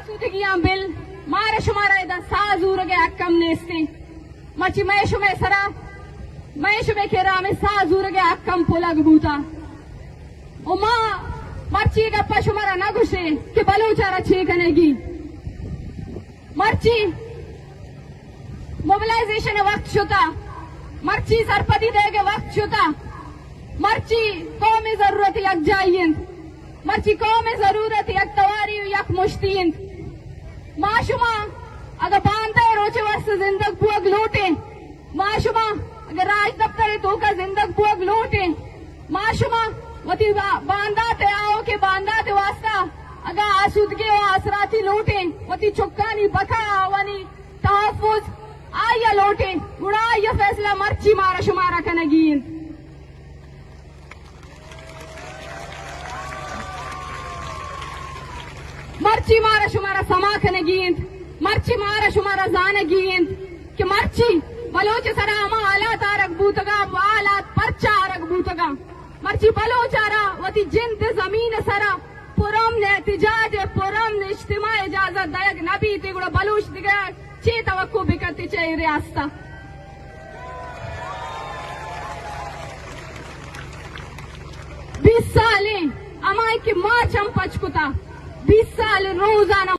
آسودگیاں بل، مارا شمارا ادا ساہ زورگ ءِ حق ہم نیستیں۔ مرچی مئے شمئے سرا، مئے شمئے کرا ہمے ساہ زورگ ءِ حق ہم پلگ بوتا۔ و ما مرچی اے گپا شمارا نہ گوشیں کہ بلوچ ءَ را چے کنگی۔ مرچی موبلائزیشن ءِ وقت شتا، مرچی سرپدی دیگ ءِ وقت شتا، مرچی قوم ءِ ضرورت یکجائی انت، مرچی قوم ءِ ضرورت یک تواری و یک مشتی انت۔ ما شما اگہ باندا ءِ روچ ءِ واستہ زندگ بوگ لوٹیں، ما شما اگہ راجدپتر ءِ توکا زندگ بوگ لوٹیں، ما شما وتی با-، باندات ءِ، آؤکیں باندات ءِ واستہ اگہ آسودگی و آسراتی لوٹیں، وتی چکانی بقا، آوانی تحفظ آئی ءَ لوٹیں، گڑا آئی ءِ فیصلہ مرچی مارا شمارا کنگی انت۔ مرچی مارا شمارا سما کنگی انت، مرچی مارا شمارا زانگی انت کہ مرچی بلوچ ءِ سرا ہما حالات آرگ بوتگاں، حالات پرچا آرگ بوتگاں۔ مرچی بلوچ ءَ را وتی جند ءِ زمین ءِ سرا پرامن احتجاج ءِ، پرامن اجتماع ءِ اجازت دئیگ نہ بیت، گڑا بلوچ دگہ چے توقع بکنت چہ اے ریاست ءَ؟ بیست سال ایں ہمائی کہ ما چم پچ کتا، بیست سال روزانہ